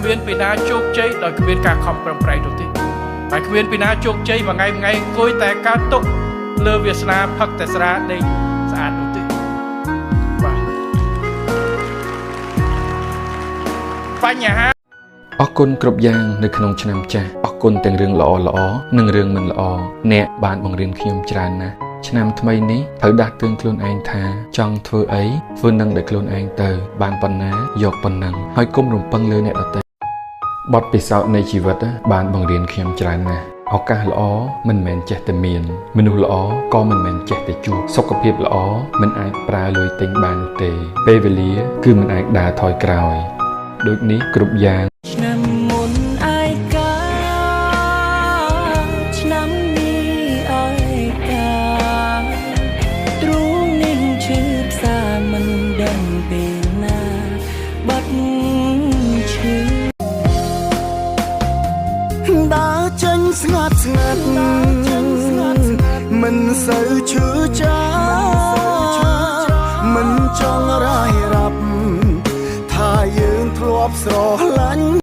គ្មានពីណាជោគជ័យដោយគ្មានការខំប្រឹងប្រែងនោះទេហើយគ្មានពីណាជោគជ័យមួយថ្ងៃមួយថ្ងៃអង្គុយតែកើតទុកលើវាសនាផឹកតែស្រាដេកស្អាតនោះទេបាទបញ្ហា អរគុណគ្រប់យ៉ាងនៅក្នុងឆ្នាំចាស់អរគុណទាំងរឿងល្អល្អៗនិងរឿងមិនល្អអ្នកបានបង្រៀនខ្ញុំច្រើនណាស់ឆ្នាំថ្មីនេះត្រូវដាស់តឿនខ្លួនឯងថាចង់ធ្វើអីធ្វើនឹងដោយខ្លួនឯងទៅ បានប៉ុណ្ណាយកប៉ុណ្ណឹងហើយគុំរំពឹងលើអ្នកដទៃបទពិសោធន៍នៃជីវិតបានបង្រៀនខ្ញុំច្រើនណាស់ឱកាសល្អមិនមែនចេះតែមាន មនុស្សល្អក៏មិនមែនចេះតែជួបសុខភាពល្អមិនអាចប្រើលុយទិញបាននោះទេ ពេលវេលាគឺមិនអាចដើរថយក្រោយ ដូចនេះគ្រប់យ៉ាង ឆ្នាំមុនឯកាឆ្នាំនេះឯកាទ្រូងនេះឈឺផ្សាមិនដឹងពេលណាបាត់ឈឺ ដើរចេញស្ងាត់ស្ងាត់មិនសូវឈឺចាមិនចង់រាយរាប់ថាយើងធ្លាប់ស្រឡាញ់។